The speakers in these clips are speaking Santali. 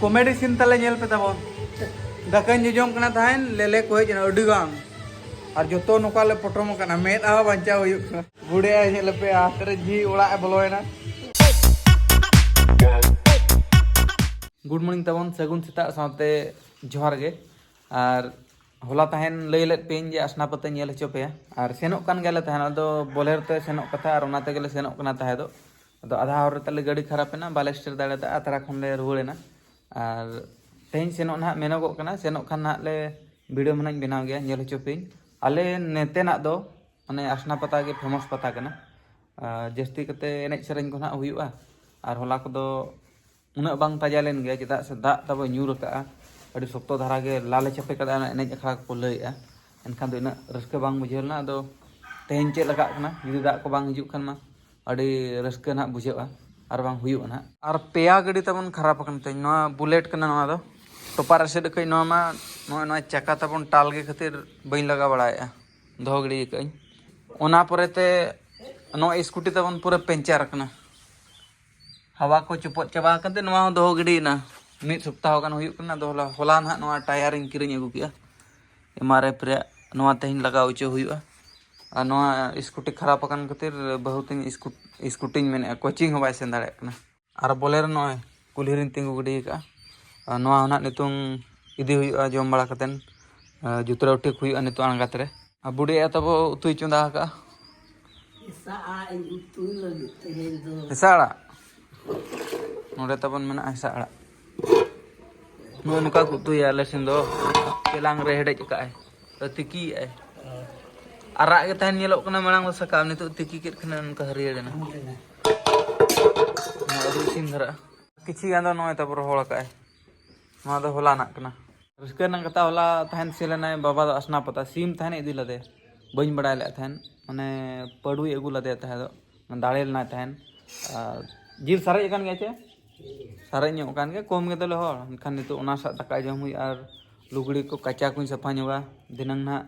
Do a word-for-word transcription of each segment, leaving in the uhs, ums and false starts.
ᱠᱚᱢᱮᱰᱤ ᱥᱤᱱ ᱛᱟᱞᱮ ᱧᱮᱞ ᱯᱮ ᱛᱟᱵᱚᱱ᱾ ᱫᱟᱠᱟᱧ ᱡᱚᱡᱚᱢ ᱠᱟᱱᱟ ᱛᱟᱦᱮᱱ, ᱞᱮᱞᱮ ᱠᱚ ᱦᱮᱡ ᱮᱱᱟ ᱟᱹᱰᱤ ᱜᱟᱱ᱾ ᱟᱨ ᱡᱚᱛᱚ ᱱᱚᱝᱠᱟ ᱞᱮ ᱯᱚᱴᱚᱢ ᱟᱠᱟᱱᱟ, ᱢᱮᱫ ᱦᱚᱸ ᱵᱟᱧᱪᱟᱣ ᱦᱩᱭᱩᱜ ᱠᱟᱱᱟ᱾ ᱵᱩᱰᱷᱤ ᱟᱭ ᱧᱮᱞ ᱯᱮ, ᱦᱟᱛ ᱨᱮ ᱡᱷᱤ ᱚᱲᱟᱜ ᱮ ᱵᱚᱞᱚᱭᱮᱱᱟ᱾ ᱜᱩᱰ ᱢᱚᱨᱱᱤᱝ ᱛᱟᱵᱚᱱ, ᱥᱟᱹᱜᱩᱱ ᱥᱮᱛᱟᱜ ᱥᱟᱶᱛᱮ ᱡᱚᱦᱟᱨ ᱜᱮ᱾ ᱟᱨ ᱦᱚᱞᱟ ᱛᱟᱦᱮᱱ ᱞᱟᱹᱭ ᱞᱮᱫ ᱯᱮᱭᱟᱹᱧ ᱡᱮ ᱟᱥᱱᱟ ᱯᱟᱛᱟᱧ ᱧᱮᱞ ᱦᱚᱪᱚ ᱯᱮᱭᱟ, ᱟᱨ ᱥᱮᱱᱚᱜ ᱠᱟᱱ ᱜᱮᱭᱟᱞᱮ ᱛᱟᱦᱮᱱ᱾ ᱟᱫᱚ ᱵᱚᱞᱮᱨ ᱛᱮ ᱥᱮᱱᱚᱜ ᱠᱟᱛᱷᱟ, ᱟᱨ ᱚᱱᱟ ᱛᱮᱜᱮᱞᱮ ᱥᱮᱱᱚᱜ ᱠᱟᱱᱟ ᱛᱟᱦᱮᱸ ᱫᱚ᱾ ᱟᱫᱚ ᱟᱫᱷᱟ ᱦᱚᱨ ᱨᱮ ᱛᱟᱞᱮ ᱜᱟᱹᱰᱤ ᱠᱷᱟᱨᱟᱯ ᱮᱱᱟ, ᱵᱟᱞᱮ ᱥᱴᱟᱨᱴ ᱫᱟᱲᱮᱭᱟᱫᱟ, ᱟᱛᱨᱟ ᱠᱷᱚᱱ ᱞᱮ ᱨᱩᱣᱟᱹᱲ ᱮᱱᱟ᱾ ᱟᱨ ᱛᱮᱦᱮᱧ ᱥᱮᱱᱚᱜ ᱱᱟᱦᱟᱜ ᱢᱮᱱᱚᱜᱚᱜ ᱠᱟᱱᱟ, ᱥᱮᱱᱚᱜ ᱠᱷᱟᱱ ᱱᱟᱦᱟᱜ ᱞᱮ ᱵᱷᱤᱰᱤᱭᱳ ᱢᱟᱱᱟᱧ ᱵᱮᱱᱟᱣ ᱜᱮᱭᱟ, ᱧᱮᱞ ᱦᱚᱪᱚ ᱯᱮᱭᱟᱹᱧ᱾ ᱟᱞᱮ ᱱᱮᱛᱮᱱᱟᱜ ᱫᱚ ᱢᱟᱱᱮ ᱟᱥᱱᱟ ᱯᱟᱛᱟ ᱜᱮ ᱯᱷᱮᱢᱟᱥ ᱯᱟᱛᱟ ᱠᱟᱱᱟ᱾ ᱟᱨ ᱡᱟᱹᱥᱛᱤ ᱠᱟᱛᱮ ᱮᱱᱮᱡ ᱥᱮᱨᱮᱧ ᱠᱚ ᱱᱟᱦᱟᱜ ᱦᱩᱭᱩᱜᱼᱟ᱾ ᱟᱨ ᱦᱚᱞᱟ ᱠᱚᱫᱚ ᱩᱱᱟᱹᱜ ᱵᱟᱝ ᱛᱟᱡᱟ ᱞᱮᱱ ᱜᱮᱭᱟ, ᱪᱮᱫᱟᱜ ᱥᱮ ᱫᱟᱜ ᱛᱟᱵᱚ ᱧᱩᱨ ᱟᱠᱟᱜᱼᱟ᱾ ᱟᱹᱰᱤ ᱥᱚᱠᱛᱚ ᱫᱷᱟᱨᱟ ᱜᱮ ᱞᱟᱞᱮ ᱪᱟᱯᱮ ᱠᱟᱫᱟ, ᱚᱱᱟ ᱮᱱᱮᱡ ᱟᱠᱷᱲᱟ ᱠᱚᱠᱚ ᱞᱟᱹᱭᱮᱜᱼᱟ᱾ ᱮᱱᱠᱷᱟᱱ ᱫᱚ ᱩᱱᱟᱹᱜ ᱨᱟᱹᱥᱠᱟᱹ ᱵᱟᱝ ᱵᱩᱡᱷᱟᱹᱣ ᱞᱮᱱᱟ᱾ ᱟᱫᱚ ᱛᱮᱦᱮᱧ ᱪᱮᱫ ᱞᱮᱠᱟᱜ ᱠᱟᱱᱟ, ᱡᱩᱫᱤ ᱫᱟᱜ ᱠᱚ ᱵᱟᱝ ᱦᱤᱡᱩᱜ ᱠᱷᱟᱱ ᱢᱟ ᱟᱹᱰᱤ ᱨᱟᱹᱥᱠᱟᱹ ᱱᱟᱦᱟᱜ ᱵᱩᱡᱷᱟᱹᱜᱼᱟ, ᱟᱨ ᱵᱟᱝ ᱦᱩᱭᱩᱜᱼᱟ ᱱᱟᱦᱟᱜ᱾ ᱟᱨ ᱯᱮᱭᱟ ᱜᱟᱹᱰᱤ ᱛᱟᱵᱚᱱ ᱠᱷᱟᱨᱟᱯ ᱟᱠᱟᱱ ᱛᱮᱦᱮᱧ, ᱱᱚᱣᱟ ᱵᱩᱞᱮᱴ ᱠᱟᱱᱟ, ᱱᱚᱣᱟ ᱫᱚ ᱴᱚᱯᱟᱨ ᱮᱥᱮᱫ ᱟᱠᱟᱫ᱾ ᱱᱚᱣᱟ ᱢᱟ ᱱᱚᱜᱼᱚᱭ ᱱᱚᱣᱟ ᱪᱟᱠᱟ ᱛᱟᱵᱚᱱ ᱴᱟᱞ ᱜᱮ ᱠᱷᱟᱹᱛᱤᱨ ᱵᱟᱹᱧ ᱞᱟᱜᱟᱣ ᱵᱟᱲᱟᱭᱮᱫᱼᱟ, ᱫᱚᱦᱚ ᱜᱤᱰᱤ ᱟᱠᱟᱫ ᱟᱹᱧ᱾ ᱚᱱᱟ ᱯᱚᱨᱮᱛᱮ ᱱᱚᱣᱟ ᱥᱠᱩᱴᱤ ᱛᱟᱵᱚᱱ ᱯᱩᱨᱟᱹ ᱯᱮᱱᱪᱟᱨ ᱟᱠᱟᱱᱟ, ᱦᱟᱣᱟ ᱠᱚ ᱪᱚᱯᱚᱫ ᱪᱟᱵᱟ ᱟᱠᱟᱱ ᱛᱮ ᱱᱚᱣᱟ ᱦᱚᱸ ᱫᱚᱦᱚ ᱜᱤᱰᱤᱭᱮᱱᱟ᱾ ᱢᱤᱫ ᱥᱚᱯᱛᱟᱦᱚ ᱜᱟᱱ ᱦᱩᱭᱩᱜ ᱠᱟᱱᱟ᱾ ᱟᱫᱚ ᱦᱚᱞᱟ, ᱦᱚᱞᱟ ᱱᱟᱦᱟᱜ ᱱᱚᱣᱟ ᱴᱟᱭᱟᱨᱤᱧ ᱠᱤᱨᱤᱧ ᱟᱹᱜᱩ ᱠᱮᱜᱼᱟ, ᱮᱢ ᱟᱨ ᱮᱯᱷ ᱨᱮᱭᱟᱜ᱾ ᱱᱚᱣᱟ ᱛᱮᱦᱮᱧ ᱞᱟᱜᱟᱣ ᱦᱚᱪᱚ ᱦᱩᱭᱩᱜᱼᱟ᱾ ᱟᱨ ᱱᱚᱣᱟ ᱥᱠᱩᱴᱤ ᱠᱷᱟᱨᱟᱯ ᱟᱠᱟᱱ ᱠᱷᱟᱹᱛᱤᱨ ᱵᱟᱹᱦᱩ ᱛᱤᱧ ᱥᱠᱩᱴ-, ᱥᱠᱩᱴᱤᱧ ᱢᱮᱱᱮᱫᱼᱟ, ᱠᱳᱪᱤᱝ ᱦᱚᱸ ᱵᱟᱭ ᱥᱮᱱ ᱫᱟᱲᱮᱭᱟᱜ ᱠᱟᱱᱟ᱾ ᱟᱨ ᱵᱚᱞᱮᱨᱳ ᱱᱚᱜᱼᱚᱭ ᱠᱩᱞᱦᱤ ᱨᱤᱧ ᱛᱤᱸᱜᱩ ᱜᱤᱰᱤ ᱟᱠᱟᱫᱼᱟ᱾ ᱟᱨ ᱱᱚᱣᱟ ᱦᱚᱸ ᱱᱟᱦᱟᱜ ᱱᱤᱛᱚᱝ ᱤᱫᱤ ᱦᱩᱭᱩᱜᱼᱟ, ᱡᱚᱢ ᱵᱟᱲᱟ ᱠᱟᱛᱮᱫ, ᱟᱨ ᱡᱩᱛᱨᱟᱹᱣ ᱴᱷᱤᱠ ᱦᱩᱭᱩᱜᱼᱟ ᱱᱤᱛᱚᱜ ᱟᱬᱜᱟᱛ ᱨᱮ᱾ ᱟᱨ ᱵᱩᱰᱤ ᱟᱭᱳ ᱛᱟᱵᱚ ᱩᱛᱩᱭ ᱪᱚᱸᱫᱟ ᱟᱠᱟᱫᱼᱟ᱾ ᱦᱮᱸᱥᱟᱜ ᱟᱲᱟᱜ ᱤᱧ ᱩᱛᱩᱭ ᱞᱟᱹᱜᱤᱫ ᱛᱮᱦᱮᱧ ᱫᱚ᱾ ᱦᱮᱸᱥᱟᱜ ᱟᱲᱟᱜ? ᱱᱚᱰᱮ ᱛᱟᱵᱚᱱ ᱢᱮᱱᱟᱜᱼᱟ ᱦᱮᱸᱥᱟᱜ ᱟᱲᱟᱜ᱾ ᱱᱚᱜᱼᱚ ᱱᱚᱝᱠᱟ ᱠᱚ ᱩᱛᱩᱭᱟ ᱟᱞᱮ ᱥᱮᱱ ᱫᱚ᱾ ᱪᱮᱞᱟᱝ ᱨᱮ ᱦᱮᱰᱮᱡ ᱟᱠᱟᱫᱼᱟᱭ, ᱛᱤᱠᱤᱭᱮᱫᱼᱟᱭ᱾ ᱟᱨᱟᱜ ᱜᱮ ᱛᱟᱦᱮᱱ ᱧᱮᱞᱚᱜ ᱠᱟᱱᱟ ᱢᱟᱲᱟᱝ ᱫᱚ ᱥᱟᱠᱟᱢ, ᱱᱤᱛᱚᱜ ᱛᱤᱠᱤ ᱠᱮᱫ ᱠᱷᱟᱱᱮ ᱱᱚᱝᱠᱟ ᱦᱟᱹᱨᱭᱟᱹᱲ ᱮᱱᱟ᱾ ᱱᱚᱣᱟ ᱟᱹᱰᱤ ᱤᱥᱤᱱ ᱫᱷᱟᱨᱟᱜᱼᱟ᱾ ᱠᱤᱪᱷᱤ ᱜᱟᱱ ᱫᱚ ᱱᱚᱜᱼᱚᱭ ᱛᱟᱵᱚ ᱨᱚᱦᱚᱲ ᱟᱠᱟᱫᱼᱟᱭ᱾ ᱱᱚᱣᱟ ᱫᱚ ᱦᱚᱞᱟᱱᱟᱜ ᱠᱟᱱᱟ᱾ ᱨᱟᱹᱥᱠᱟᱹ ᱨᱮᱱᱟᱜ ᱠᱟᱛᱷᱟ, ᱦᱚᱞᱟ ᱛᱟᱦᱮᱱ ᱥᱮᱱ ᱞᱮᱱᱟᱭ ᱵᱟᱵᱟ ᱫᱚ ᱟᱥᱱᱟ ᱯᱟᱛᱟ, ᱥᱤᱢ ᱛᱟᱦᱮᱱ ᱤᱫᱤ ᱞᱮᱫᱮ, ᱵᱟᱹᱧ ᱵᱟᱲᱟᱭ ᱞᱮᱫ ᱛᱟᱦᱮᱱ, ᱢᱟᱱᱮ ᱯᱟᱹᱰᱩᱭ ᱟᱹᱜᱩ ᱞᱮᱫᱮ ᱛᱟᱦᱮᱸ ᱫᱚ, ᱫᱟᱲᱮ ᱞᱮᱱᱟᱭ ᱛᱟᱦᱮᱱ᱾ ᱟᱨ ᱡᱤᱞ ᱥᱟᱨᱮᱡ ᱟᱠᱟᱱ ᱜᱮᱭᱟ ᱪᱮ? ᱥᱟᱨᱮᱡ ᱧᱚᱜ ᱟᱠᱟᱱ ᱜᱮᱭᱟ, ᱠᱚᱢ ᱜᱮ ᱛᱟᱞᱮ ᱦᱚᱲ, ᱮᱱᱠᱷᱟᱱ ᱱᱤᱛᱚᱜ ᱚᱱᱟ ᱥᱟᱶ ᱫᱟᱠᱟ ᱡᱚᱢ ᱦᱩᱭᱩᱜᱼᱟ᱾ ᱟᱨ ᱞᱩᱜᱽᱲᱤ ᱠᱚ ᱠᱟᱪᱟ ᱠᱚᱧ ᱥᱟᱯᱷᱟ ᱧᱚᱜᱟ, ᱫᱷᱤᱱᱟᱹᱝ ᱱᱟᱦᱟᱜ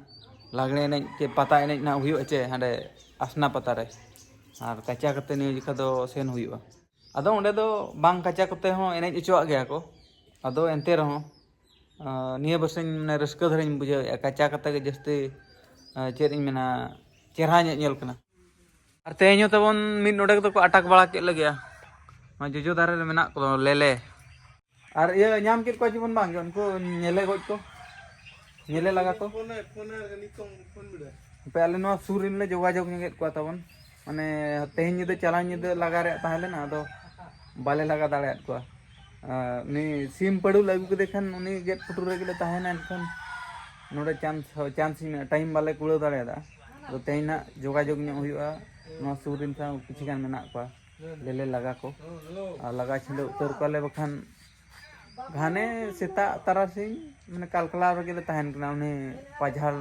ᱞᱟᱜᱽᱲᱮ ᱮᱱᱮᱡ ᱪᱮ ᱯᱟᱛᱟ ᱮᱱᱮᱡ ᱱᱟᱦᱟᱜ ᱦᱩᱭᱩᱜᱼᱟ ᱪᱮ ᱦᱟᱸᱰᱮ ᱟᱥᱱᱟ ᱯᱟᱛᱟ ᱨᱮ, ᱟᱨ ᱠᱟᱪᱟ ᱠᱟᱛᱮ ᱱᱤᱭᱟᱹ ᱡᱚᱠᱷᱟ ᱫᱚ ᱥᱮᱱ ᱦᱩᱭᱩᱜᱼᱟ᱾ ᱟᱫᱚ ᱚᱸᱰᱮ ᱫᱚ ᱵᱟᱝ ᱠᱟᱪᱟ ᱠᱚᱛᱮ ᱦᱚᱸ ᱮᱱᱮᱡ ᱦᱚᱪᱚᱣᱟᱜ ᱜᱮᱭᱟ ᱠᱚ, ᱟᱫᱚ ᱮᱱᱛᱮ ᱨᱮᱦᱚᱸ ᱟᱸ, ᱱᱤᱭᱟᱹ ᱵᱟᱨᱥᱤᱧ ᱢᱟᱱᱮ ᱨᱟᱹᱥᱠᱟᱹ ᱫᱷᱟᱨᱟᱧ ᱵᱩᱡᱷᱟᱹᱣᱮᱫᱼᱟ᱾ ᱠᱟᱪᱟ ᱠᱟᱛᱮ ᱜᱮ ᱡᱟᱹᱥᱛᱤ, ᱟᱸ, ᱪᱮᱫ ᱤᱧ ᱢᱮᱱᱟ, ᱪᱮᱦᱨᱟ ᱧᱚᱜ ᱧᱮᱞ ᱠᱟᱱᱟ᱾ ᱟᱨ ᱛᱮᱦᱮᱧ ᱦᱚᱸ ᱛᱟᱵᱚᱱ ᱢᱤᱫ ᱱᱚᱰᱮᱠ ᱫᱚᱠᱚ ᱟᱴᱟᱠ ᱵᱟᱲᱟ ᱠᱮᱫ ᱞᱮᱜᱮᱭᱟ᱾ ᱱᱚᱣᱟ ᱡᱚᱡᱚ ᱫᱟᱨᱮ ᱨᱮ ᱢᱮᱱᱟᱜ ᱠᱚ ᱞᱮᱞᱮ᱾ ᱟᱨ ᱤᱭᱟᱹ ᱧᱟᱢ ᱠᱮᱫ ᱠᱚᱣᱟ ᱡᱮᱢᱚᱱ ᱵᱟᱝ ᱜᱮ, ᱩᱱᱠᱩ ᱧᱮᱞᱮ ᱜᱚᱡ ᱠᱚ, ᱧᱮᱞᱮ ᱞᱟᱜᱟ ᱠᱚ᱾ ᱦᱟᱯᱮ, ᱟᱞᱮ ᱱᱚᱣᱟ ᱥᱩᱨ ᱨᱮᱱ ᱞᱮ ᱡᱳᱜᱟᱡᱳᱜᱽ ᱧᱚᱜᱮᱫ ᱠᱚᱣᱟ ᱛᱟᱵᱚᱱ᱾ ᱢᱟᱱᱮ ᱛᱮᱦᱮᱧ ᱧᱤᱫᱟᱹ, ᱪᱟᱞᱟᱣ ᱧᱤᱫᱟᱹ ᱞᱟᱜᱟ ᱨᱮᱭᱟᱜ ᱛᱟᱦᱮᱸ ᱞᱮᱱᱟ, ᱟᱫᱚ ᱵᱟᱞᱮ ᱞᱟᱜᱟ ᱫᱟᱲᱮᱭᱟᱫ ᱠᱚᱣᱟ᱾ ᱟᱨ ᱩᱱᱤ ᱥᱤᱢ ᱯᱟᱹᱲᱩ ᱞᱮ ᱟᱹᱜᱩ ᱠᱮᱫᱮ ᱠᱷᱟᱱ ᱩᱱᱤ ᱜᱮᱫ ᱯᱩᱴᱩᱨ ᱨᱮᱜᱮ ᱞᱮ ᱛᱟᱦᱮᱸᱭᱮᱱᱟ᱾ ᱮᱱᱠᱷᱟᱱ ᱱᱚᱰᱮ ᱪᱟᱱᱥ, ᱪᱟᱱᱥ ᱤᱧ ᱢᱮᱱᱟ, ᱴᱟᱭᱤᱢ ᱵᱟᱞᱮ ᱠᱩᱲᱟᱹᱣ ᱫᱟᱲᱮᱭᱟᱫᱟ᱾ ᱟᱫᱚ ᱛᱮᱦᱮᱧ ᱱᱟᱜ ᱡᱳᱜᱟᱡᱳᱜᱽ ᱧᱚᱜ ᱦᱩᱭᱩᱜᱼᱟ᱾ ᱱᱚᱣᱟ ᱥᱩᱨ ᱨᱮᱱ ᱥᱟᱶ ᱠᱤᱪᱷᱩ ᱜᱟᱱ ᱢᱮᱱᱟᱜ ᱠᱚᱣᱟ, ᱞᱮᱞᱮ ᱞᱟᱜᱟ ᱠᱚ᱾ ᱟᱨ ᱞᱟᱜᱟ ᱪᱷᱤᱸᱰᱟᱹᱣ ᱩᱛᱟᱹᱨ ᱠᱚᱣᱟᱞᱮ, ᱵᱟᱠᱷᱟᱱ ᱜᱷᱟᱱᱮ ᱥᱮᱛᱟᱜ ᱛᱟᱨᱟᱥᱤᱧ ᱢᱟᱱᱮ ᱠᱟᱞᱠᱟᱞᱟᱣ ᱨᱮᱜᱮ ᱞᱮ ᱛᱟᱦᱮᱱ ᱠᱟᱱᱟ ᱩᱱᱤ ᱯᱟᱡᱷᱟᱲ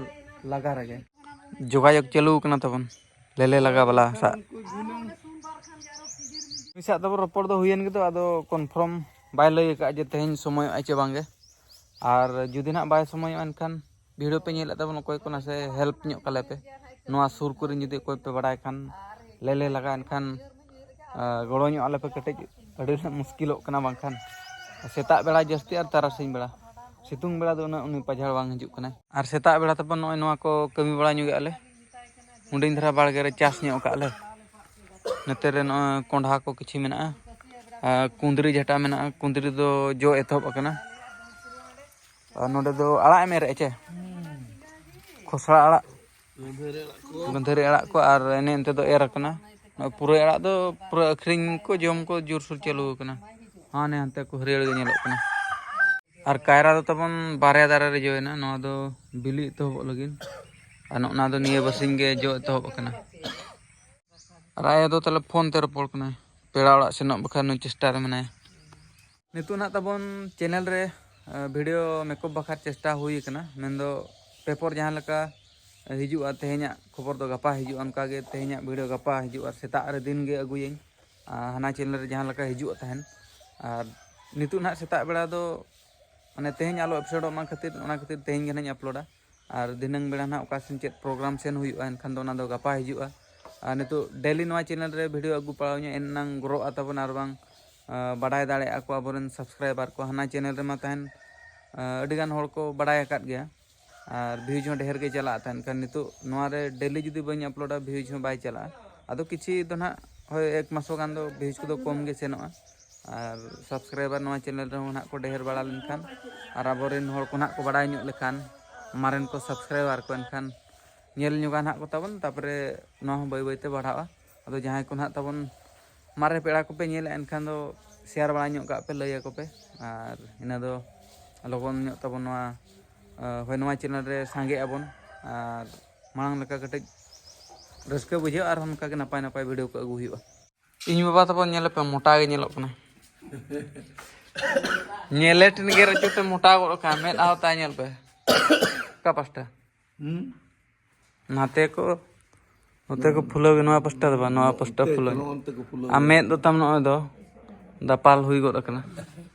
ᱞᱟᱜᱟ ᱨᱮᱜᱮ᱾ ᱡᱳᱜᱟᱡᱳᱜᱽ ᱪᱟᱹᱞᱩ ᱠᱟᱱᱟ ᱛᱟᱵᱚᱱ ᱞᱮᱞᱮ ᱞᱟᱜᱟ ᱵᱟᱞᱟ ᱥᱟᱜ᱾ ᱩᱱᱤ ᱥᱟᱜ ᱛᱟᱵᱚᱱ ᱨᱚᱯᱚᱲ ᱫᱚ ᱦᱩᱭᱮᱱ ᱜᱮᱫᱚ, ᱟᱫᱚ ᱠᱚᱱᱯᱷᱟᱨᱢ ᱵᱟᱭ ᱞᱟᱹᱭ ᱟᱠᱟᱫᱼᱟ ᱡᱮ ᱛᱮᱦᱮᱧ ᱥᱚᱢᱚᱭᱚᱜᱼᱟᱭ ᱪᱮ ᱵᱟᱝᱜᱮ᱾ ᱟᱨ ᱡᱩᱫᱤ ᱱᱟᱜ ᱵᱟᱭ ᱥᱚᱢᱚᱭᱚᱜᱼᱟ, ᱮᱱᱠᱷᱟᱱ ᱵᱷᱤᱰᱤᱭᱳ ᱯᱮ ᱧᱮᱞᱮᱫ ᱛᱟᱵᱚᱱ, ᱚᱠᱚᱭ ᱠᱚ ᱱᱟᱥᱮ ᱦᱮᱞᱯ ᱧᱚᱜ ᱠᱟᱞᱮ ᱯᱮ᱾ ᱱᱚᱣᱟ ᱥᱩᱨ ᱠᱚᱨᱮ ᱡᱩᱫᱤ ᱚᱠᱚᱭ ᱯᱮ ᱵᱟᱲᱟᱭ ᱠᱷᱟᱱ, ᱞᱮᱞᱮ ᱞᱟᱜᱟ, ᱮᱱᱠᱷᱟᱱ ᱟᱨ ᱜᱚᱲᱚ ᱧᱚᱜ ᱟᱞᱮ ᱯᱮ ᱠᱟᱹᱴᱤᱡ, ᱟᱹᱰᱤ ᱢᱩᱥᱠᱤᱞᱚᱜ ᱠᱟᱱᱟ ᱵᱟᱝᱠᱷᱟᱱ᱾ ᱥᱮᱛᱟᱜ ᱵᱮᱲᱟ ᱡᱟᱹᱥᱛᱤ ᱟᱨ ᱛᱟᱨᱟᱥᱤᱧ ᱵᱮᱲᱟ, ᱥᱤᱛᱩᱝ ᱵᱮᱲᱟ ᱫᱚ ᱩᱱᱟᱹᱜ ᱩᱱᱤ ᱯᱟᱡᱷᱟᱲ ᱵᱟᱝ ᱦᱤᱡᱩᱜ ᱠᱟᱱᱟᱭ᱾ ᱟᱨ ᱥᱮᱛᱟᱜ ᱵᱮᱲᱟ ᱛᱟᱵᱚᱱ ᱱᱚᱜᱼᱚᱭ ᱱᱚᱣᱟ ᱠᱚ ᱠᱟᱹᱢᱤ ᱵᱟᱲᱟ ᱧᱚᱜᱮᱫᱼᱟ ᱞᱮ, ᱦᱩᱰᱤᱧ ᱫᱷᱟᱨᱟ ᱵᱟᱲᱜᱮ ᱨᱮ ᱪᱟᱥ ᱧᱚᱜ ᱠᱟᱜᱼᱟ ᱞᱮ᱾ ᱱᱚᱛᱮ ᱨᱮ ᱱᱚᱜᱼᱚᱭ ᱠᱚᱸᱰᱷᱟ ᱠᱚ ᱠᱤᱪᱷᱩ ᱢᱮᱱᱟᱜᱼᱟ, ᱟᱨ ᱠᱩᱸᱫᱽᱨᱤ ᱡᱷᱟᱴᱟ ᱢᱮᱱᱟᱜᱼᱟ, ᱠᱩᱸᱫᱽᱨᱤ ᱫᱚ ᱡᱚ ᱮᱛᱚᱦᱚᱵ ᱟᱠᱟᱱᱟ᱾ ᱟᱨ ᱱᱚᱰᱮ ᱫᱚ ᱟᱲᱟᱜ ᱮᱢ ᱮᱨᱮᱫᱼᱟ ᱪᱮ? ᱠᱷᱚᱥᱲᱟ ᱟᱲᱟᱜ, ᱜᱟᱹᱫᱷᱟᱹᱨᱤ ᱟᱲᱟᱜ ᱠᱚ, ᱟᱨ ᱮᱱᱮ ᱮᱱᱛᱮ ᱫᱚ ᱮᱨ ᱟᱠᱟᱱᱟ᱾ ᱱᱚᱜᱼᱚᱭ ᱯᱩᱨᱟᱹᱭ ᱟᱲᱟᱜ ᱫᱚ ᱯᱩᱨᱟᱹ ᱟᱹᱠᱷᱨᱤᱧ ᱠᱚ, ᱡᱚᱢ ᱠᱚ ᱡᱳᱨᱥᱳᱨ ᱪᱟᱹᱞᱩ ᱟᱠᱟᱱᱟ᱾ ᱦᱟᱱᱮ ᱦᱟᱱᱛᱮ ᱠᱚ ᱦᱟᱹᱨᱭᱟᱹᱲ ᱜᱮ ᱧᱮᱞᱚᱜ ᱠᱟᱱᱟ᱾ ᱟᱨ ᱠᱟᱭᱨᱟ ᱫᱚ ᱛᱟᱵᱚᱱ ᱵᱟᱨᱭᱟ ᱫᱟᱨᱮ ᱨᱮ ᱡᱚᱭᱮᱱᱟ, ᱱᱚᱣᱟ ᱫᱚ ᱵᱤᱞᱤ ᱮᱛᱚᱦᱚᱵᱚᱜ ᱞᱟᱹᱜᱤᱫ, ᱟᱨ ᱱᱚᱜᱼᱚ ᱱᱚᱣᱟ ᱫᱚ ᱱᱤᱭᱟᱹ ᱵᱟᱨᱥᱤᱧ ᱜᱮ ᱡᱚ ᱮᱛᱚᱦᱚᱵ ᱟᱠᱟᱱᱟ᱾ ᱟᱨ ᱟᱭᱳ ᱫᱚ ᱛᱟᱦᱞᱮ ᱯᱷᱳᱱ ᱛᱮ ᱨᱚᱯᱚᱲ ᱠᱟᱱᱟᱭ, ᱯᱮᱲᱟ ᱚᱲᱟᱜ ᱥᱮᱱᱚᱜ ᱵᱟᱠᱷᱨᱟ ᱱᱩᱭ ᱪᱮᱥᱴᱟ ᱨᱮ ᱢᱮᱱᱟᱭᱟ᱾ ᱱᱤᱛᱚᱜ ᱱᱟᱜ ᱛᱟᱵᱚᱱ ᱪᱮᱱᱮᱞ ᱨᱮ, ᱟᱸ, ᱵᱷᱤᱰᱤᱭᱳ ᱢᱮᱠᱚᱯ ᱵᱟᱠᱷᱨᱟ ᱪᱮᱥᱴᱟ ᱦᱩᱭ ᱟᱠᱟᱱᱟ, ᱢᱮᱱᱫᱚ ᱯᱮᱯᱚᱨ ᱡᱟᱦᱟᱸ ᱞᱮᱠᱟ ᱦᱤᱡᱩᱜᱼᱟ, ᱛᱮᱦᱮᱧᱟᱜ ᱠᱷᱚᱵᱚᱨ ᱫᱚ ᱜᱟᱯᱟ ᱦᱤᱡᱩᱜᱼᱟ, ᱚᱱᱠᱟᱜᱮ ᱛᱮᱦᱮᱧᱟᱜ ᱵᱷᱤᱰᱤᱭᱳ ᱜᱟᱯᱟ ᱦᱤᱡᱩᱜᱼᱟ, ᱥᱮᱛᱟᱜ ᱨᱮ ᱫᱤᱱ ᱜᱮ ᱟᱹᱜᱩᱭᱟᱹᱧ᱾ ᱟᱨ ᱦᱟᱱᱟ ᱪᱮᱱᱮᱞ ᱨᱮ ᱡᱟᱦᱟᱸ ᱞᱮᱠᱟ ᱦᱤᱡᱩᱜ ᱛᱟᱦᱮᱱ, ᱟᱨ ᱱᱤᱛᱚᱜ ᱱᱟᱦᱟᱜ ᱥᱮᱛᱟᱜ ᱵᱮᱲᱟ ᱫᱚ ᱢᱟᱱᱮ ᱛᱮᱦᱮᱧ ᱟᱞᱚ ᱟᱯᱞᱳᱰᱚᱜ ᱢᱟ ᱠᱷᱟᱹᱛᱤᱨ, ᱚᱱᱟ ᱠᱷᱟᱹᱛᱤᱨ ᱛᱮᱦᱮᱧ ᱜᱮ ᱱᱟᱦᱟᱜ ᱤᱧ ᱟᱯᱞᱳᱰᱟ᱾ ᱟᱨ ᱫᱷᱤᱱᱟᱹᱝ ᱵᱮᱲᱟ ᱱᱟᱦᱟᱜ ᱚᱠᱟ ᱥᱮᱱ ᱪᱮᱫ ᱯᱨᱳᱜᱨᱟᱢ ᱥᱮᱱ ᱦᱩᱭᱩᱜᱼᱟ, ᱮᱱᱠᱷᱟᱱ ᱫᱚ ᱚᱱᱟ ᱫᱚ ᱜᱟᱯᱟ ᱦᱤᱡᱩᱜᱼᱟ᱾ ᱟᱨ ᱱᱤᱛᱚᱜ ᱰᱮᱞᱤ ᱱᱚᱣᱟ ᱪᱮᱱᱮᱞ ᱨᱮ ᱵᱷᱤᱰᱤᱭᱳ ᱟᱹᱜᱩ ᱯᱟᱲᱟᱣ ᱤᱧᱟᱹ, ᱮᱱᱟᱝ ᱜᱨᱳᱜᱼᱟ ᱛᱟᱵᱚᱱ, ᱟᱨ ᱵᱟᱝ ᱵᱟᱰᱟᱭ ᱫᱟᱲᱮᱭᱟᱜᱼᱟ ᱠᱚ ᱟᱵᱚᱨᱮᱱ ᱥᱟᱵᱥᱠᱨᱟᱭᱵᱟᱨ ᱠᱚ᱾ ᱦᱟᱱᱟ ᱪᱮᱱᱮᱞ ᱨᱮᱢᱟ ᱛᱟᱦᱮᱱ ᱟᱹᱰᱤᱜᱟᱱ ᱦᱚᱲ ᱠᱚ ᱵᱟᱰᱟᱭ ᱟᱠᱟᱫ ᱜᱮᱭᱟ, ᱟᱨ ᱵᱷᱤᱭᱩᱡᱽ ᱦᱚᱸ ᱰᱷᱮᱨ ᱜᱮ ᱪᱟᱞᱟᱜ ᱛᱟᱦᱮᱱ ᱠᱷᱟᱱ, ᱱᱤᱛᱚᱜ ᱱᱚᱣᱟ ᱨᱮ ᱰᱮᱞᱤ ᱡᱩᱫᱤ ᱵᱟᱹᱧ ᱟᱯᱞᱳᱰᱟ, ᱵᱷᱤᱭᱩᱡᱽ ᱦᱚᱸ ᱵᱟᱭ ᱪᱟᱞᱟᱜᱼᱟ᱾ ᱟᱫᱚ ᱠᱤᱪᱷᱩ ᱫᱚ ᱱᱟᱦᱟᱜ ᱦᱳᱭ ᱮᱠ ᱢᱟᱥᱚ ᱜᱟᱱ ᱫᱚ ᱵᱷᱤᱭᱩᱡᱽ ᱠᱚᱫᱚ ᱠᱚᱢ ᱜᱮ ᱥᱮᱱᱚᱜᱼᱟ, ᱟᱨ ᱥᱟᱵᱥᱠᱨᱟᱭᱵᱟᱨ ᱱᱚᱣᱟ ᱪᱮᱱᱮᱞ ᱨᱮᱦᱚᱸ ᱱᱟᱦᱟᱜ ᱠᱚ ᱰᱷᱮᱨ ᱵᱟᱲᱟ ᱞᱮᱱᱠᱷᱟᱱ, ᱟᱨ ᱟᱵᱚᱨᱮᱱ ᱦᱚᱲ ᱠᱚ ᱱᱟᱦᱟᱜ ᱠᱚ ᱵᱟᱲᱟᱭ ᱧᱚᱜ ᱞᱮᱠᱷᱟᱱ, ᱢᱟᱨᱮᱱ ᱠᱚ ᱥᱟᱵᱥᱠᱨᱟᱭᱵᱟᱨ ᱠᱚ, ᱮᱱᱠᱷᱟᱱ ᱧᱮᱞ ᱧᱚᱜᱟ ᱱᱟᱦᱟᱜ ᱠᱚ ᱛᱟᱵᱚᱱ, ᱛᱟᱨᱯᱚᱨᱮ ᱱᱚᱣᱟ ᱦᱚᱸ ᱵᱟᱹᱭ ᱵᱟᱹᱭᱛᱮ ᱵᱟᱲᱦᱟᱜᱼᱟ᱾ ᱟᱫᱚ ᱡᱟᱦᱟᱸᱭ ᱠᱚ ᱱᱟᱦᱟᱜ ᱛᱟᱵᱚᱱ ᱢᱟᱨᱮ ᱯᱮᱲᱟ ᱠᱚᱯᱮ ᱧᱮᱞᱮᱫᱼᱟ, ᱮᱱᱠᱷᱟᱱ ᱫᱚ ᱥᱮᱭᱟᱨ ᱵᱟᱲᱟ ᱧᱚᱜ ᱠᱟᱜ ᱯᱮ, ᱞᱟᱹᱭ ᱟᱠᱚ ᱯᱮ, ᱟᱨ ᱤᱱᱟᱹ ᱫᱚ ᱞᱚᱜᱚᱱ ᱧᱚᱜ ᱛᱟᱵᱚᱱ ᱱᱚᱣᱟ, ᱟᱸ, ᱦᱳᱭ, ᱱᱚᱣᱟ ᱪᱮᱱᱮᱞ ᱨᱮ ᱥᱟᱸᱜᱮᱜ ᱟᱵᱚᱱ, ᱟᱨ ᱢᱟᱲᱟᱝ ᱞᱮᱠᱟ ᱠᱟᱹᱴᱤᱡ ᱨᱟᱹᱥᱠᱟᱹ ᱵᱩᱡᱷᱟᱹᱜᱼᱟ, ᱟᱨᱦᱚᱸ ᱚᱱᱠᱟᱜᱮ ᱱᱟᱯᱟᱭ ᱱᱟᱯᱟᱭ ᱵᱷᱤᱰᱤᱭᱳ ᱠᱚ ᱟᱹᱜᱩ ᱦᱩᱭᱩᱜᱼᱟ᱾ ᱤᱧ ᱵᱟᱵᱟ ᱛᱟᱵᱚᱱ ᱧᱮᱞᱮ ᱯᱮ, ᱢᱚᱴᱟ ᱜᱮ ᱧᱮᱞᱚᱜ ᱠᱟᱱᱟ᱾ ᱧᱮᱞᱮ ᱴᱷᱮᱱ ᱜᱮ ᱨᱟᱹᱪᱩ ᱛᱮ ᱢᱚᱴᱟ ᱜᱚᱫ ᱠᱟᱱᱟ, ᱢᱮᱫ ᱟᱦᱚ ᱛᱟᱭ ᱧᱮᱞ ᱯᱮ᱾ ᱚᱠᱟ ᱯᱟᱥᱴᱟ? ᱦᱩᱸ? ᱱᱟᱛᱮ ᱠᱚ, ᱱᱚᱛᱮ ᱠᱚ ᱯᱷᱩᱞᱟᱹᱣ ᱜᱮ, ᱱᱚᱣᱟ ᱯᱟᱥᱴᱟ ᱫᱚ ᱵᱟᱝ, ᱱᱚᱣᱟ ᱯᱟᱥᱴᱟ ᱱᱚᱛᱮ ᱯᱷᱩᱞᱟᱹᱣ ᱠᱚ, ᱜᱮ᱾ ᱱᱚᱜᱼᱚ ᱱᱚᱛᱮ ᱠᱚ ᱯᱷᱩᱞᱟᱹᱣ ᱟᱨ ᱜᱮ᱾ ᱢᱮᱫ ᱫᱚ ᱛᱟᱢ ᱱᱚᱜᱼᱚᱭ ᱫᱚ ᱫᱟᱯᱟᱞ ᱦᱩᱭ ᱜᱚᱫ ᱟᱠᱟᱱᱟ᱾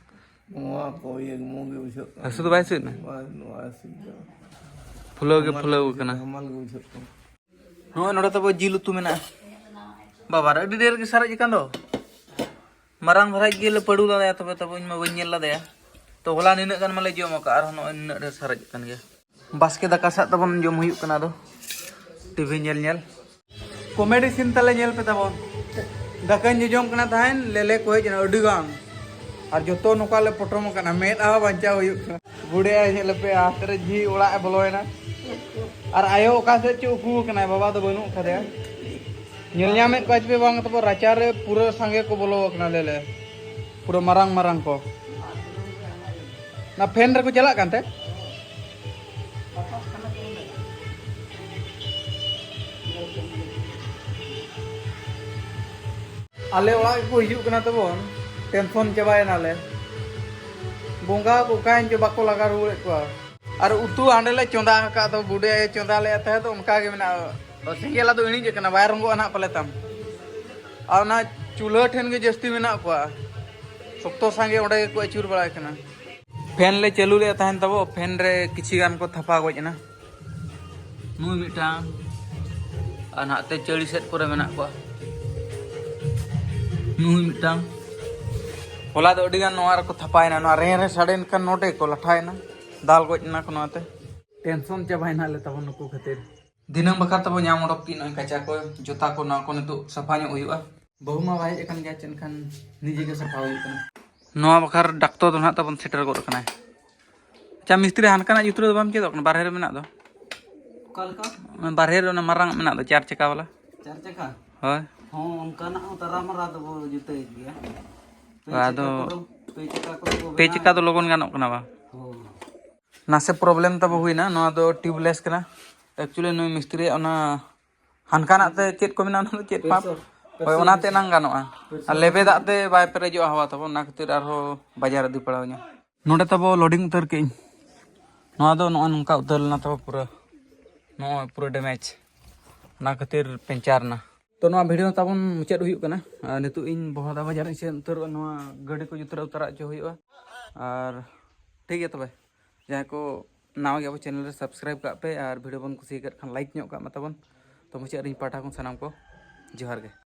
ᱱᱚᱣᱟ ᱠᱚ ᱤᱭᱟᱹ ᱢᱚ ᱜᱮ ᱵᱩᱡᱷᱟᱹᱜ ᱠᱟᱱᱟ᱾ ᱦᱟᱹᱥᱩ ᱫᱚ ᱵᱟᱭ ᱦᱟᱹᱥᱩᱭᱮᱫ ᱢᱮ? ᱵᱟᱝ, ᱱᱚᱣᱟ ᱦᱟᱹᱥᱩ ᱫᱚ ᱯᱷᱩᱞᱟᱹᱣ ᱜᱮ ᱦᱟᱢᱟᱞ ᱯᱷᱩᱞᱟᱹᱣ ᱵᱩᱡᱷᱟᱹᱜ, ᱟᱠᱟᱱᱟ᱾ ᱦᱟᱢᱟᱞ ᱜᱮ ᱵᱩᱡᱷᱟᱹᱜ ᱠᱟᱱᱟ᱾ ᱱᱚᱜᱼᱚᱭ ᱱᱚᱰᱮ ᱛᱟᱵᱚ ᱡᱤᱞ ᱩᱛᱩ ᱢᱮᱱᱟᱜᱼᱟ᱾ ᱵᱟᱵᱟ ᱨᱮ, ᱟᱹᱰᱤ ᱰᱷᱮᱨ ᱜᱮ ᱥᱟᱨᱮᱡ ᱟᱠᱟᱱ ᱫᱚ᱾ ᱢᱟᱨᱟᱝ ᱫᱷᱟᱨᱟ ᱜᱮᱞᱮ ᱯᱟᱹᱰᱩ ᱞᱮᱫᱮᱭᱟ, ᱛᱚᱵᱮ ᱛᱟᱵᱚ ᱤᱧ ᱢᱟ ᱵᱟᱹᱧ ᱧᱮᱞ ᱞᱮᱫᱮᱭᱟ᱾ ᱛᱚ ᱦᱚᱞᱟ ᱱᱤᱱᱟᱹᱜ ᱜᱟᱱ ᱢᱟᱞᱮ ᱡᱚᱢ ᱟᱠᱟᱫ, ᱟᱨᱦᱚᱸ ᱱᱚᱜᱼᱚᱭ ᱱᱤᱱᱟᱹᱜ ᱰᱷᱮᱨ ᱥᱟᱨᱮᱡ ᱟᱠᱟᱱ ᱜᱮᱭᱟ᱾ ᱵᱟᱥᱠᱮ ᱫᱟᱠᱟ ᱥᱟᱜ ᱛᱟᱵᱚᱱ ᱡᱚᱢ ᱦᱩᱭᱩᱜ ᱠᱟᱱᱟ ᱟᱫᱚ᱾ ᱴᱤᱵᱷᱤ ᱧᱮᱞ ᱧᱮᱞ᱾ ᱠᱚᱢᱮᱰᱤ ᱥᱤᱱ ᱛᱟᱞᱮ ᱧᱮᱞ ᱯᱮ ᱛᱟᱵᱚᱱ᱾ ᱫᱟᱠᱟᱧ ᱡᱚᱡᱚᱢ ᱠᱟᱱᱟ ᱛᱟᱦᱮᱸᱱ, ᱞᱮᱞᱮ ᱠᱚ ᱦᱮᱡ ᱮᱱᱟ ᱟᱹᱰᱤ ᱜᱟᱱ᱾ ᱟᱨ ᱡᱚᱛᱚ ᱱᱚᱝᱠᱟ ᱞᱮ ᱯᱚᱴᱚᱢ ᱟᱠᱟᱱᱟ, ᱢᱮᱫ ᱦᱚᱸ ᱵᱟᱧᱪᱟᱣ ᱦᱩᱭᱩᱜ ᱠᱟᱱᱟ᱾ ᱵᱩᱰᱷᱤ ᱟᱭᱳ ᱧᱮᱞ ᱯᱮ, ᱦᱟᱛ ᱨᱮ ᱡᱷᱤ ᱚᱲᱟᱜ ᱮ ᱵᱚᱞᱚᱭᱮᱱᱟ᱾ ᱟᱨ ᱟᱭᱳ ᱚᱠᱟ ᱥᱮᱫ ᱪᱚ ᱩᱠᱩ ᱟᱠᱟᱱᱟᱭ, ᱵᱟᱵᱟ ᱫᱚ ᱵᱟᱹᱱᱩᱜ ᱟᱠᱟᱫᱮᱭᱟ᱾ ᱧᱮᱞ ᱧᱟᱢᱮᱫ ᱠᱚᱣᱟ ᱪᱮ ᱵᱟᱝ ᱛᱟᱵᱚ, ᱨᱟᱪᱟ ᱨᱮ ᱯᱩᱨᱟᱹ ᱥᱟᱸᱜᱮ ᱠᱚ ᱵᱚᱞᱚ ᱟᱠᱟᱱᱟ ᱞᱮᱞᱮ᱾ ᱯᱩᱨᱟᱹ ᱢᱟᱨᱟᱝ ᱢᱟᱨᱟᱝ ᱠᱚ᱾ ᱚᱱᱟ ᱯᱷᱮᱱ ᱨᱮᱠᱚ ᱪᱟᱞᱟᱜ ᱠᱟᱱ ᱛᱮ? ᱟᱞᱮ ᱚᱲᱟᱜ ᱜᱮᱠᱚ ᱦᱤᱡᱩᱜ ᱠᱟᱱᱟ ᱛᱟᱵᱚᱱ, ᱴᱮᱱᱥᱚᱱ ᱪᱟᱵᱟᱭᱮᱱᱟᱞᱮ᱾ ᱵᱚᱸᱜᱟ ᱠᱚ ᱚᱠᱟᱭᱮᱱ ᱪᱚ ᱵᱟᱠᱚ ᱞᱟᱜᱟ ᱨᱩᱣᱟᱹᱲᱮᱫ ᱠᱚᱣᱟ᱾ ᱟᱨ ᱩᱛᱩ ᱦᱟᱸᱰᱮ ᱞᱮ ᱪᱚᱸᱫᱟ ᱟᱠᱟᱫ ᱫᱚ, ᱵᱩᱰᱷᱤ ᱟᱭᱳ ᱪᱚᱸᱫᱟ ᱞᱮᱫ ᱛᱟᱦᱮᱸ ᱫᱚ, ᱚᱱᱠᱟ ᱜᱮ ᱢᱮᱱᱟᱜᱼᱟ᱾ ᱥᱮᱸᱜᱮᱞ ᱟᱫᱚ ᱤᱬᱤᱡ ᱟᱠᱟᱱᱟ, ᱵᱟᱭ ᱨᱚᱸᱜᱚᱜᱼᱟ ᱱᱟᱦᱟᱜ ᱯᱟᱞᱮ ᱛᱟᱢ᱾ ᱟᱨ ᱚᱱᱟ ᱪᱩᱞᱦᱟᱹ ᱴᱷᱮᱱ ᱜᱮ ᱡᱟᱹᱥᱛᱤ ᱢᱮᱱᱟᱜ ᱠᱚᱣᱟ, ᱥᱚᱠᱛᱚ ᱥᱟᱸᱜᱮ ᱚᱸᱰᱮ ᱜᱮᱠᱚ ᱟᱹᱪᱩᱨ ᱵᱟᱲᱟᱭ ᱠᱟᱱᱟ᱾ ᱯᱷᱮᱱ ᱞᱮ ᱪᱟᱹᱞᱩ ᱞᱮᱫ ᱛᱟᱦᱮᱱ ᱛᱟᱵᱚ, ᱯᱷᱮᱱ ᱨᱮ ᱠᱤᱪᱷᱤ ᱜᱟᱱ ᱠᱚ ᱛᱷᱟᱯᱟ ᱜᱚᱡ ᱮᱱᱟ᱾ ᱱᱩᱭ ᱢᱤᱫᱴᱟᱝ, ᱟᱨ ᱱᱟᱦᱟᱜ ᱛᱮ ᱪᱟᱹᱲᱤ ᱥᱮᱫ ᱠᱚᱨᱮ ᱢᱮᱱᱟᱜ ᱠᱚᱣᱟ᱾ ᱱᱩᱭ ᱢᱤᱫᱴᱟᱝ, ᱦᱚᱞᱟ ᱫᱚ ᱟᱹᱰᱤ ᱜᱟᱱ ᱱᱚᱣᱟ ᱨᱮᱠᱚ ᱛᱷᱟᱯᱟᱭᱮᱱᱟ, ᱱᱚᱣᱟ ᱨᱮ ᱨᱮ ᱥᱟᱰᱮᱭᱮᱱ ᱠᱷᱟᱱ ᱱᱚᱰᱮ ᱠᱚ ᱞᱟᱴᱷᱟᱭᱮᱱᱟ, ᱫᱟᱞ ᱜᱚᱡ ᱮᱱᱟ ᱠᱚ ᱱᱚᱣᱟᱛᱮ᱾ ᱴᱮᱱᱥᱚᱱ ᱪᱟᱵᱟᱭᱮᱱᱟ ᱟᱞᱮ ᱛᱟᱵᱚᱱ ᱱᱩᱠᱩ ᱠᱷᱟᱹᱛᱤᱨ᱾ ᱫᱤᱱᱟᱹᱢ ᱵᱟᱠᱷᱨᱟ ᱛᱟᱵᱚ ᱧᱟᱢ ᱚᱰᱚᱠ ᱠᱮᱫ ᱱᱚᱜᱼᱚᱭ ᱠᱟᱪᱟ ᱠᱚ, ᱡᱩᱛᱟ ᱠᱚ, ᱱᱚᱣᱟ ᱠᱚ ᱱᱤᱛᱚᱜ ᱥᱟᱯᱷᱟ ᱧᱚᱜ ᱦᱩᱭᱩᱜᱼᱟ᱾ ᱵᱟᱹᱦᱩ ᱢᱟ ᱵᱟᱭ ᱦᱮᱡ ᱟᱠᱟᱱ ᱜᱮᱭᱟ, ᱪᱮᱫ ᱮᱱᱠᱷᱟᱱ ᱱᱤᱡᱮ ᱜᱮ ᱥᱟᱯᱷᱟ ᱦᱩᱭᱩᱜ ᱠᱟᱱᱟ᱾ ᱱᱚᱣᱟ ᱵᱟᱠᱷᱨᱟ ᱰᱟᱠᱛᱚᱨ ᱫᱚ ᱱᱟᱦᱟᱜ ᱛᱟᱵᱚᱱ ᱥᱮᱴᱮᱨ ᱜᱚᱫ ᱟᱠᱟᱱᱟᱭ᱾ ᱟᱪᱪᱷᱟ ᱢᱤᱥᱛᱨᱤ, ᱦᱟᱱᱠᱟᱱᱟᱜ ᱡᱩᱛ ᱨᱮᱫᱚ ᱵᱟᱢ ᱪᱮᱫᱚᱜ ᱠᱟᱱᱟ? ᱵᱟᱨᱦᱮ ᱨᱮ ᱢᱮᱱᱟᱜ ᱫᱚ᱾ ᱚᱠᱟ ᱞᱮᱠᱟ? ᱚᱱᱟ ᱵᱟᱨᱦᱮ ᱨᱮ ᱚᱱᱟ ᱢᱟᱨᱟᱝ ᱢᱮᱱᱟᱜ ᱫᱚ, ᱪᱟᱨ ᱪᱟᱠᱟ ᱵᱟᱞᱟ᱾ ᱪᱟᱨ ᱪᱟᱠᱟ? ᱦᱳᱭ᱾ ᱦᱚᱸ, ᱚᱱᱠᱟᱱᱟᱜ ᱦᱚᱸ ᱛᱟᱨᱟ ᱢᱟᱨᱟ ᱫᱚᱵᱚ ᱡᱩᱛᱟᱹᱭᱮᱫ ᱜᱮᱭᱟ᱾ ᱯᱮ ᱟᱫᱚ ᱪᱟᱠᱟ ᱠᱚᱫᱚ, ᱯᱮ ᱪᱟᱠᱟ ᱠᱚᱫᱚ ᱵᱚ ᱯᱮ ᱵᱮᱱᱟᱣ ᱪᱟᱠᱟ ᱫᱚ ᱮᱫ ᱞᱚᱜᱚᱱ ᱜᱮᱭᱟ᱾ ᱜᱟᱱᱚᱜ ᱠᱟᱱᱟ ᱵᱟ? ᱦᱳᱭ᱾ ᱱᱟᱥᱮ ᱯᱨᱚᱵᱞᱮᱢ ᱛᱟᱵᱚ ᱦᱩᱭᱱᱟ, ᱱᱚᱣᱟ ᱫᱚ ᱴᱤᱭᱩᱵᱽᱞᱮᱥ ᱠᱟᱱᱟ᱾ ᱮᱠᱪᱩᱭᱮᱞᱤ ᱱᱩᱭ ᱢᱤᱥᱛᱨᱤᱭᱟᱜ ᱚᱱᱟ ᱦᱟᱱᱠᱟᱱᱟᱜ ᱛᱮ ᱪᱮᱫ ᱠᱚ ᱢᱮᱱᱟᱜᱼᱟ, ᱚᱱᱟ ᱫᱚ ᱪᱮᱫ ᱯᱟᱢᱯ? ᱯᱨᱮᱥᱟᱨ, ᱦᱳᱭ, ᱯᱨᱮᱥᱟᱨ ᱚᱱᱟᱛᱮ ᱢᱮᱥᱤᱱ᱾ ᱮᱱᱟᱝ ᱜᱟᱱᱚᱜᱼᱟ᱾ ᱯᱨᱮᱥᱟᱨ ᱟᱨ ᱞᱮᱵᱮᱫᱟᱜ ᱢᱮᱥᱤᱱ᱾ ᱛᱮ ᱵᱟᱭ ᱯᱮᱨᱮᱡᱚᱜᱼᱟ ᱦᱟᱣᱟ ᱛᱟᱵᱚᱱ, ᱚᱱᱟ ᱠᱷᱟᱹᱛᱤᱨ ᱟᱨᱦᱚᱸ ᱵᱟᱡᱟᱨ ᱤᱫᱤ ᱯᱟᱲᱟᱣ ᱤᱧᱟᱹ᱾ ᱱᱚᱰᱮ ᱛᱟᱵᱚ ᱞᱳᱰᱤᱝ ᱩᱛᱟᱹᱨ ᱠᱮᱫᱟᱹᱧ᱾ ᱱᱚᱣᱟ ᱫᱚ ᱱᱚᱜᱼᱚᱭ ᱱᱚᱝᱠᱟ ᱩᱛᱟᱹᱨ ᱞᱮᱱᱟ ᱛᱟᱵᱚ ᱯᱩᱨᱟᱹ, ᱱᱚᱜᱼᱚᱭ ᱯᱩᱨᱟᱹ ᱰᱮᱢᱮᱡᱽ, ᱚᱱᱟ ᱠᱷᱟᱹᱛᱤᱨ ᱯᱮᱧᱪᱟᱨ ᱮᱱᱟ᱾ ᱛᱚ ᱱᱚᱣᱟ ᱵᱷᱤᱰᱤᱭᱳ ᱛᱟᱵᱚᱱ ᱢᱩᱪᱟᱹᱫ ᱦᱩᱭᱩᱜ ᱠᱟᱱᱟ᱾ ᱟᱨ ᱱᱤᱛᱚᱜ ᱤᱧ ᱵᱚᱦᱚᱲᱫᱟ ᱵᱟᱡᱟᱨ ᱤᱧ ᱥᱮᱱ ᱩᱛᱟᱹᱨᱚᱜᱼᱟ᱾ ᱱᱚᱣᱟ ᱜᱟᱹᱰᱤ ᱠᱚ ᱡᱩᱛ ᱨᱮ ᱩᱛᱟᱹᱨ ᱦᱚᱪᱚ ᱦᱩᱭᱩᱜᱼᱟ᱾ ᱟᱨ ᱴᱷᱤᱠ ᱜᱮᱭᱟ ᱛᱚᱵᱮ, ᱡᱟᱦᱟᱸᱭ ᱠᱚ ᱱᱟᱣᱟ ᱜᱮ ᱟᱵᱚ ᱪᱮᱱᱮᱞ ᱨᱮ ᱥᱟᱵᱥᱠᱨᱟᱭᱤᱵ ᱠᱟᱜ ᱯᱮ, ᱟᱨ ᱵᱷᱤᱰᱤᱭᱳ ᱵᱚᱱ ᱠᱩᱥᱤ ᱟᱠᱟᱫ ᱠᱷᱟᱱ ᱞᱟᱭᱤᱠ ᱧᱚᱜ ᱠᱟᱜ ᱢᱟ ᱛᱟᱵᱚᱱ᱾ ᱛᱚ ᱢᱩᱪᱟᱹᱫ ᱨᱮᱧ ᱯᱟᱦᱴᱟ ᱠᱷᱚᱱ ᱥᱟᱱᱟᱢ ᱠᱚ ᱡᱚᱦᱟᱨ ᱜᱮ᱾